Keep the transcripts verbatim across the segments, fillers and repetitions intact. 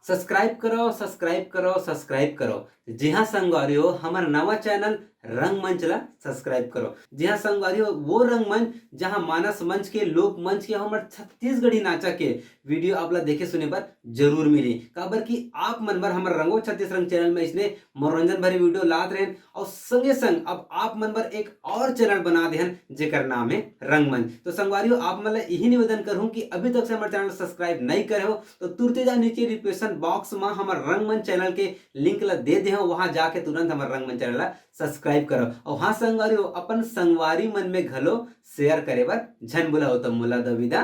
Subscribe करो, subscribe करो, subscribe करो। जी हाँ संगवारी हो, हमर नवा चैनल रंगमंच ला सब्सक्राइब करो। जी हाँ संगवारी हो, वो रंगमंच जहाँ मानस मंच के, लोक मंच के, हमर छत्तीसगढ़ी नाचा के वीडियो आप ला देखे सुने बर जरूर मिली। काबर कि आप मन बर हमर रंगो छत्तीस रंग चैनल में इसने मनोरंजन भरे वीडियो लात रहेन और संगे संग अब आप मन बर एक और चैनल बना दे हन जेकर नाम है रंगमंच। तो संगवारी हो, आप मन ला यही निवेदन करहूँ कि अभी तक से हमर चैनल सब्सक्राइब नहीं करे हो तो तुरते जा नीचे डिस्क्रिप्शन बॉक्स में हमर रंगमंच चैनल के लिंक ला दे दे हूँ, वहां जाके तुरंत हमर रंगमंच चैनल ला सब्सक्राइब करो। और हाँ संगवारी हो, अपन संगवारी मन में घलो शेयर करे बर झन भुलाओ। तो मोला दो विदा,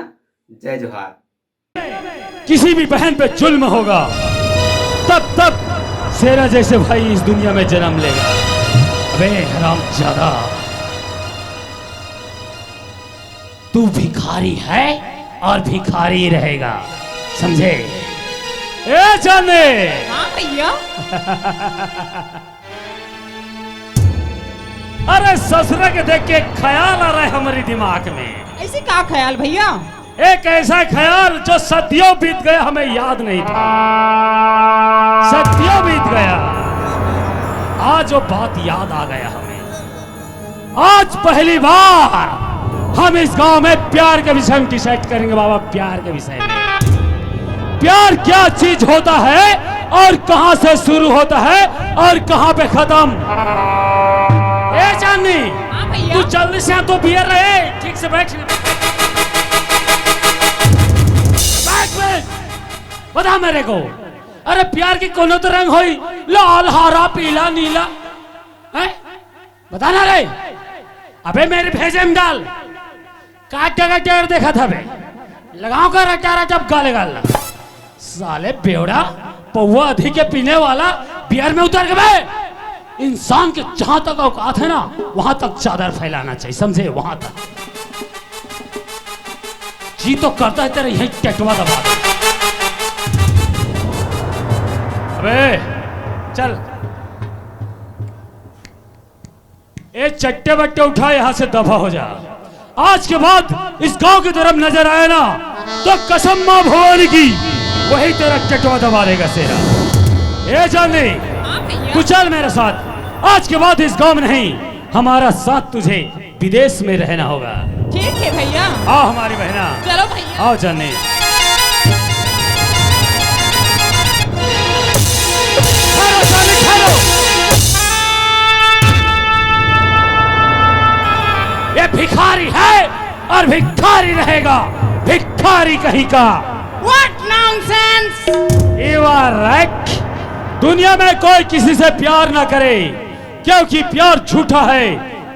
जय जोहार। किसी भी बहन पे जुल्म होगा, तब तब शेरा जैसे भाई इस दुनिया में जन्म लेगा। अबे हरामजादा, तू भिखारी है और भिखारी रहेगा, समझे? ए जाने, हाँ भैया। अरे ससुरा के देख के ख्याल आ रहा है हमारे दिमाग में। ऐसे का ख्याल भैया? एक ऐसा ख्याल जो सदियों बीत गया, हमें याद नहीं था। सदियों बीत गया, आज वो बात याद आ गया हमें। आज पहली बार हम इस गांव में प्यार के विषय में डिसाइड करेंगे बाबा, प्यार के विषय में। प्यार क्या चीज होता है और कहां से शुरू होता है और कहां पे खत्म। ए चांदनी, हाँ भैया। तू जल्दी से आ, तो बियर रहे, ठीक से बैठ। बैठ, बैठ। बता मेरे को, अरे प्यार की कोनो तो रंग होई, लाल, हरा, पीला, नीला, हैं? बता ना रे। अबे मेरे भेजे में डाल। काट का टेर देखा था बे। लगाओ का रटा रटा गाले गाल। साले बेवड़ा, पौवा अधिक के पीने वाला बियर में उतर के बे। इंसान के जहां तक औकात है ना, वहां तक चादर फैलाना चाहिए, समझे? वहां तक। जी तो करता है तेरा यही टटवा दबा दे। अबे चल, ए चट्टे बट्टे उठा, यहां से दफा हो जा। आज के बाद इस गांव की तरफ नजर आया ना, तो कसम मां भवानी की, वही तेरा टटवा दबा देगा शेरा। ए जाने, हाँ भैया। तू चल मेरे साथ। आज के बाद इस गांव में नहीं, हमारा साथ तुझे विदेश में रहना होगा। ठीक है भैया। आओ हमारी बहना। चलो भैया। आओ जाने। ठहरो जाने, ठहरो। ये भिखारी है और भिखारी रहेगा, भिखारी कहीं का। What nonsense! You are right। दुनिया में कोई किसी से प्यार ना करे, क्योंकि प्यार झूठा है,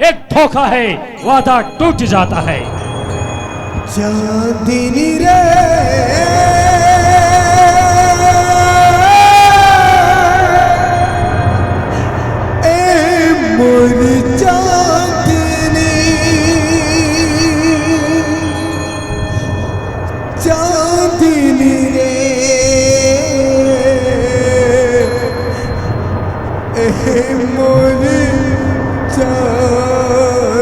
एक धोखा है, वादा टूट जाता है। चांदनी रे, ए मोर चांदनी, चांदनी रे, ए मोर चांदनी।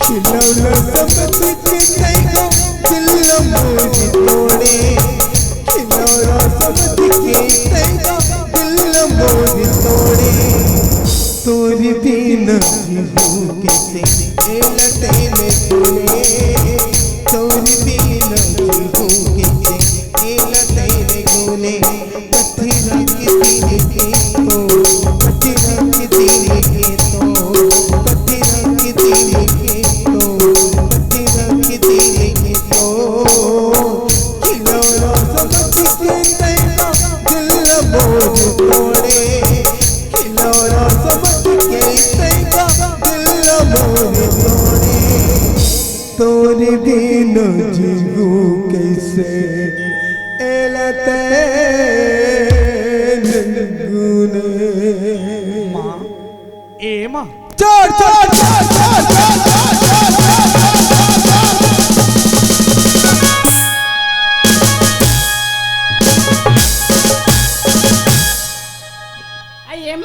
खिलौना समझ के तैको दिल मोर तोड़े, खिलौना समझ के तैको दिल मोर तोड़े। तोर बिना जीहूं कैसे, ए लटे में तोड़े, तोर बिना जीहूं कैसे, ए लटे में तोड़े। पत्थरा के दिल के तो, पत्थरा के दिल के तो, पत्थरा के दिल के तो, पत्थरा के दिल के तो। खिलौना समझ के तैका दिल मोर तोड़े, खिलौना समझ के तैका दिल मोर तोड़े। तोर बिना जीहूं कैसे, ए लटे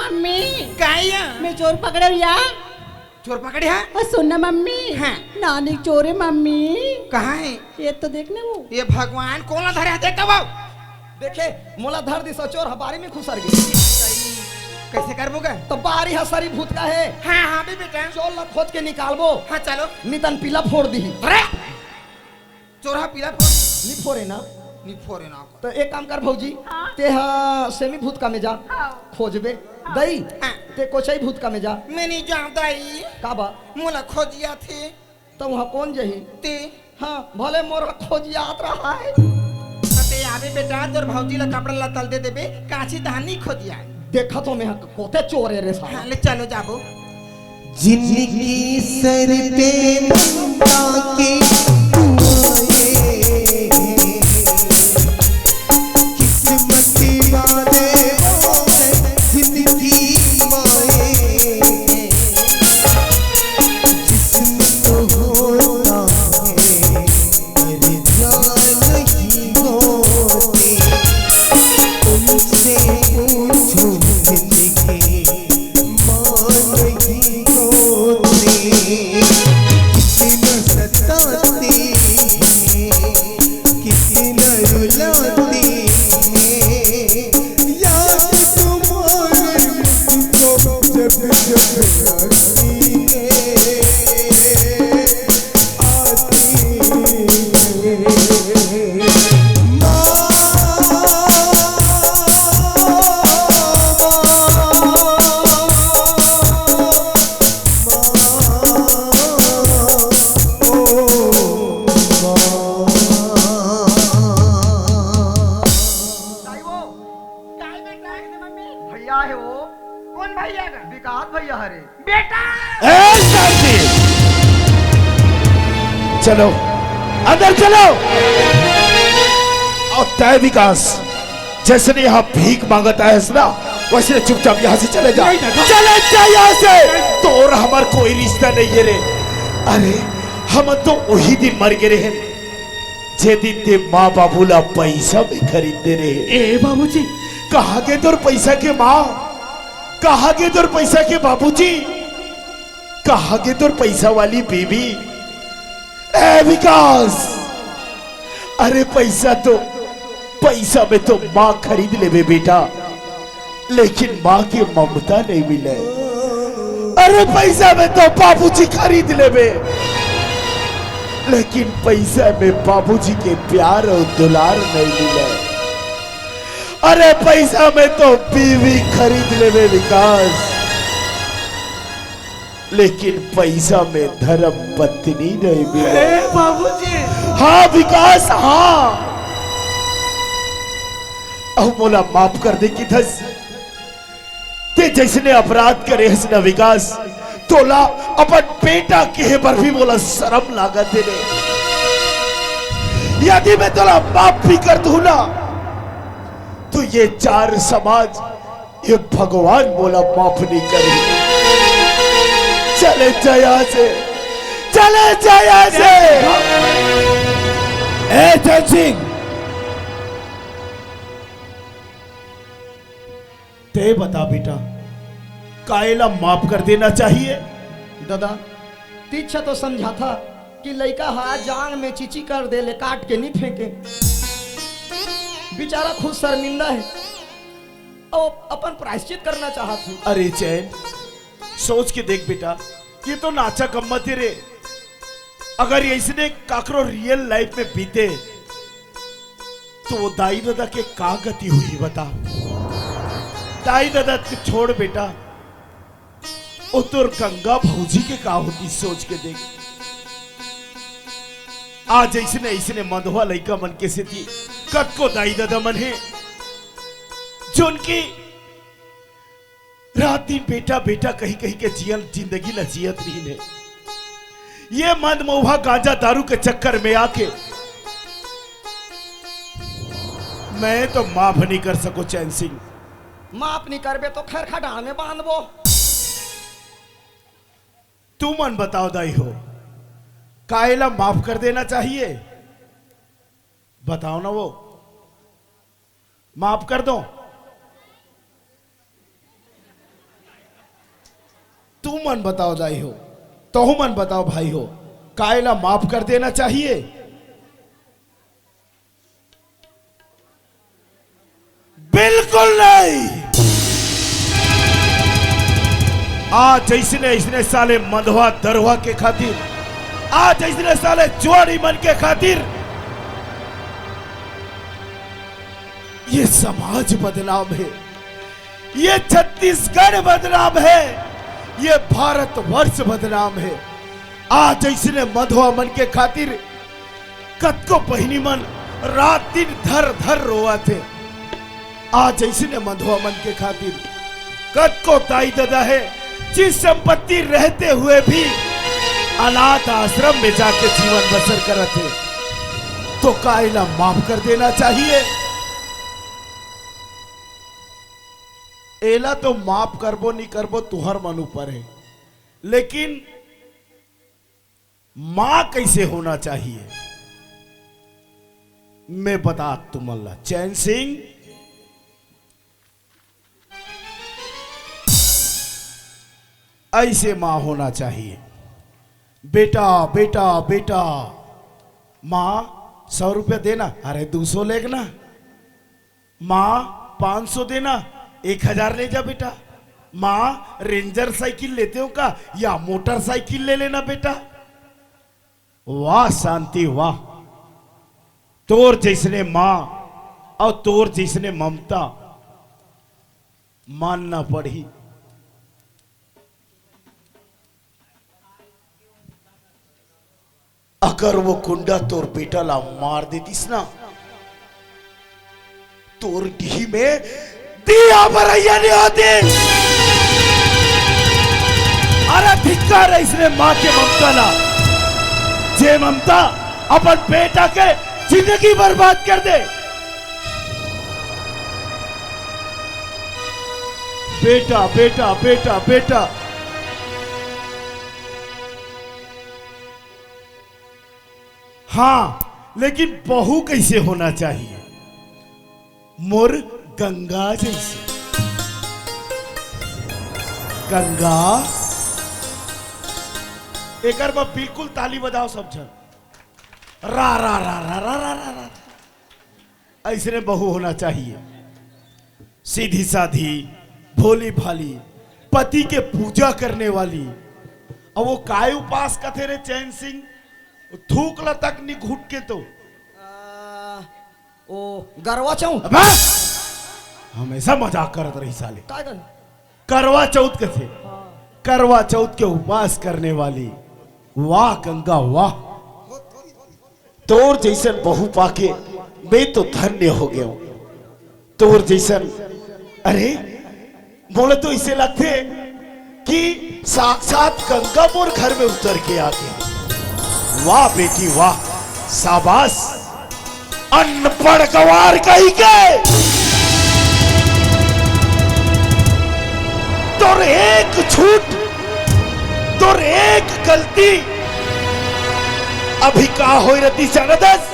मम्मी, काय या? मैं चोर पकड़े हँव या। चोर पकड़े हा? अउ सुन ना मम्मी। हाँ। नानी चोर हे मम्मी। कहाँ हे? ये तो देख ना वो। ये भगवान, कोन ला धरे हा? देख तो वो। देखे, मोला धर दिस अउ चोर ह बारी में खुसर गे। कइसे करबो गा? त बारी ह सरी भूत का हे। हाँ, हाँ बे बेटा। चोर ला खोज के निकालबो। हाँ, चलो। नितन पीला फोर दिही। अरे! चोर ह पीला फोर। नी फोरे ना। नी फोरे ना। त एक काम कर भौजी, हाँ। ते ह सेमी भूत का में जा। हाँ। खोजबे। हाँ। दई, हाँ। ते कोचई भूत का में जा। मैं नी जाँव दई। का बा? मोला खोजियाथे। त उहाँ कोन जही? ते। हाँ, भले मोर खोजियात रहा हे। त ते आबे बेटा, तोर भौजी ला कपड़ा ला तल दे देबे, काछी तहाँ नी खोजिया। देखत हँव मैं ह कोते चोर हे रे साला। हाँ, ले चलो जाबो। जिनकी सर पे ममता के कुएं हैं, किस्मत वाले वो हैं जिनकी माएं हैं। जिस्म तो होता है पर जान नहीं होती। उनसे पूछो जिनकी माँ नहीं होती। कितना सताती है, कितना रुलाती है, याद तुम्हारे मुझको जब जब आती है। भैया हे वो। कोन भैया गा? विकास भैया हरे। बेटा! ए, शांति! चलो, अंदर चलो। अउ तैं विकास, जइसने यहाँ भीख माँगत आए हस ना, वइसने चुपचाप यहाँ से चले जा। नहीं दादा। चले जा यहाँ से। नहीं। तोर हमर कोई रिश्ता नइ हे रे। अरे, हमन तो उही दिन मर गे रहेन, जे दिन तैं माँ बाबू ला पइसा में खरीद दे रहे। ए बाबूजी। कहाँ गे तोर पइसा के माँ? कहाँ गे तोर पइसा के बाबूजी? कहाँ गे तोर पइसा वाली बीवी? ए विकास, अरे पइसा तो, पइसा में तो माँ खरीद लेबे बेटा, लेकिन माँ के ममता नइ मिले। अरे पइसा में तो बाबूजी खरीद लेबे, लेकिन पइसा में बाबूजी के प्यार अउ दुलार नइ मिले। अरे पइसा में तो बीवी खरीद लेबे विकास, लेकिन पइसा में धर्म पत्नी नइ मिले। ए बाबूजी। हाँ विकास, हाँ। अउ मोला माफ कर दे किथस। तैं जइसने अपराध करे हस ना विकास, तोला अपन बेटा केहे बर भी मोला शरम लागत हे रे। यदि मैं तोला माफ भी कर दूँ ना, तो ये चार समाज, ये भगवान मोला माफ नहीं करे। चले जा यहाँ से, चले जा यहाँ से। ए चंद सिंह, तैं बता बेटा, का एला माफ कर देना चाहिए? दादा, तीछा तो समझाथा कि लइका हा जांग में चीची कर दे ले, काट के नी फेंके। बेचारा खुद शर्मिंदा हे अउ अपन प्रायश्चित करना चाहत हे। अरे चैन, सोच के देख बेटा, ये तो नाचा गम्मत हे रे। अगर ये इसने काकरो real life में बीते, तो वो दाई ददा के का गति होही बता। दाई ददा के छोड़ बेटा, वो तोर गंगा भौजी के का होतिस, सोच के देख। आज अइसने, अइसने मंदहा लइका मन के सेती कतको दाई ददा मन हे, जोन की रात दिन बेटा, बेटा कहि, कहि के जियन, जिंदगी ला जियत रहिन हे। ये मंदमउहा गांजा दारू के चक्कर में आके मैं तो माफ नहीं कर सको चैन सिंह। माफ नहीं करबे तो खैर खटान में बांधबो। तुमन बताओ दाई हो, का एला माफ कर देना चाहिए? बताओ ना वो। माफ कर दो। मन बताओ दाई हो, तहु मन बताओ भाई हो, का एला माफ कर देना चाहिए? बिल्कुल नहीं। आज अइसने, अइसने साले मंदवा दरुहा के खातिर, आज अइसने साले जुआड़ी मन के खातिर ये समाज बदनाम हे, ये छत्तीसगढ़ बदनाम हे, ये भारतवर्ष बदनाम हे। आज अइसने मंदवा मन के खातिर कतको बहिनी मन रात दिन धर धर रोवत हे। आज अइसने मंदवा मन के खातिर कतको दाई ददा हे, जिस संपत्ति रहते हुए भी अनाथ आश्रम में जाके जीवन बसर करत हे, तो का एला माफ कर देना चाहिए? एला तो माफ करबो नी करबो, तुहर मन ऊपर हे, लेकिन मां कइसे होना चाहिए, मैं बता तुमन ला। चैन सिंह, अइसे मां होना चाहिए। बेटा, बेटा, बेटा, मां, सौ रुपया देना, अरे, दू सौ लेगना। माँ, पाँच सौ देना, एक हजार ले जा बेटा। माँ, रेंजर साइकिल लेते हो का, या मोटरसाइकिल ले लेना बेटा। वाह शांति, वाह। तोर जइसने माँ अउ तोर जइसने ममता मानना पड़ही। अगर वो गुंडा तोर बेटा ला मार देतिस ना, तोर डीही में दिया बरइया नइ होतिस। अरे धिक्कार हे अइसने माँ के ममता ला, जे ममता अपन बेटा के जिंदगी बर्बाद कर दे। बेटा, बेटा, बेटा, बेटा। हाँ, लेकिन बहू कइसे होना चाहिए? मोर गंगा जइसे। गंगा, एकर बर बिल्कुल ताली बजाओ सब झन। रा, रा, रा। अइसने बहू होना चाहिए, सीधी साधी, भोली भाली, पति के पूजा करने वाली। अब वो काय उपास कथे रे चैन सिंह, थूक ला तक नी घुट के तो। आ, ओ, गरवा चौथ। अबे! हमेशा मजाक करत रही साले। काय कर? करवा चौथ कथे। हाँ। करवा चौथ के उपास करने वाली। वाह गंगा, वाह। तोर जइसन बहू पाके मैं तो धन्य हो गेंव। तोर जइसन, अरे, मोला तो अइसे लगथे कि साक्षात गंगा मोर घर में उतर के आ गे। वाह बेटी, वाह, शाबाश। अनपढ़ गंवार कहीं के, तोर एक झूठ, तोर एक गलती अभी का होय रहतिस जानथस?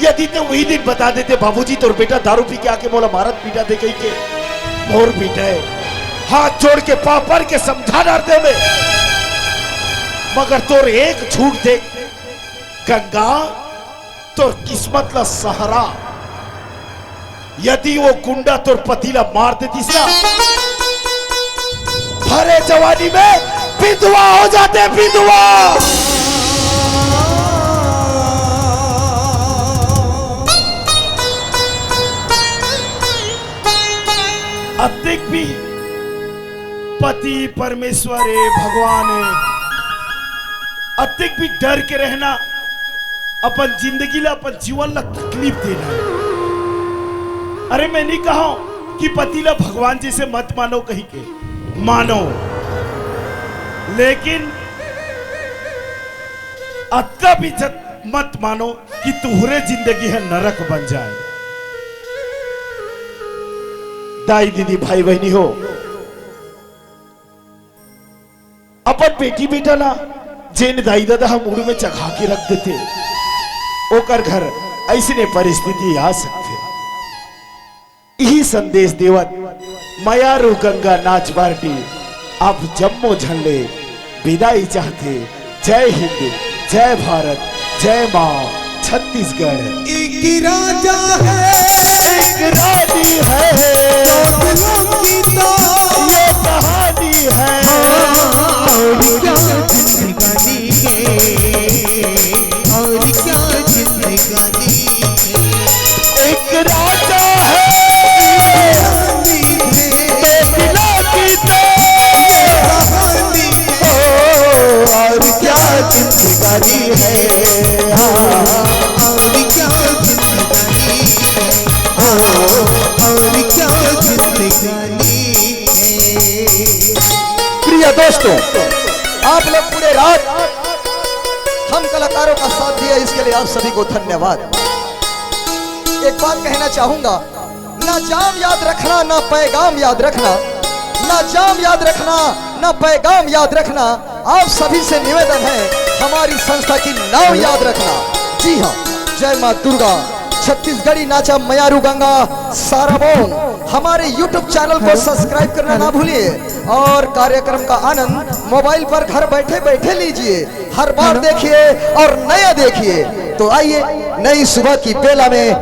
यदि ते उही दिन बता देते, "बाबूजी, तोर बेटा दारू पी के आके मोला मारत पीटत हे," कहिके, मोर बेटा हे, हाथ जोड़ के पाँव पर के समझा डारतेंव मैं। मगर तोर एक झूठ देख, गंगा, तोर किस्मत ला सहारा। यदि वो गुंडा तोर पति ला मार देतिस ना, भरे जवानी में विधवा हो जाते, विधवा। अतिक भी पति परमेश्वर हे, भगवान हे, अतिक भी डर के रहना, अपन जिंदगी ला, अपन जीवन ला तकलीफ देना हे। अरे, मैं नहीं कहा हूं कि पति ला भगवान जइसे मत मानो कहिके, मानो, लेकिन अतका भी जत-, मत मानो कि तुहरे जिंदगी ह नरक बन जाए। दाई दीदी, भाई बहिनी हो, अपन बेटी बेटा ला जेन दाई ददा ह मुड़ में चघा के रख देते, ओकर घर अइसने परिस्थिति आ सकथे। इही संदेश देवत मयारू गंगा नाच पार्टी अब जम्मो झन ले बिदाई चाहथे। जय हिंद, जय भारत, जय माँ छत्तीसगढ़। एक राजा है एक रानी है बादलों की तो ये कहानी है। और क्या जिंदगानी है, और क्या जिंदगानी है। एक राजा है रानी है बिना की तो कहानी है, ओ, और क्या जिंदगानी है। हाँ, और क्या जिंदगानी है, हाँ, और क्या जिंदगानी है। प्रिय दोस्तों, आप लोग पूरे रात हम कलाकारों का साथ दिए, इसके लिए आप सभी को धन्यवाद। एक बात कहना चाहूंगा, ना जाम याद रखना, ना पैगाम याद रखना, ना जाम याद रखना, ना पैगाम याद रखना। आप सभी से निवेदन है, हमारी संस्था की नाम याद रखना। जी हाँ, जय माँ दुर्गा, छत्तीसगढ़ी नाचा मयारू गंगा साराबोन। हमारे YouTube चैनल को सब्सक्राइब करना ना भूलिए और कार्यक्रम का आनंद मोबाइल पर घर बैठे बैठे लीजिए। हर बार देखिए और नया देखिए। तो आइए, नई सुबह की बेला में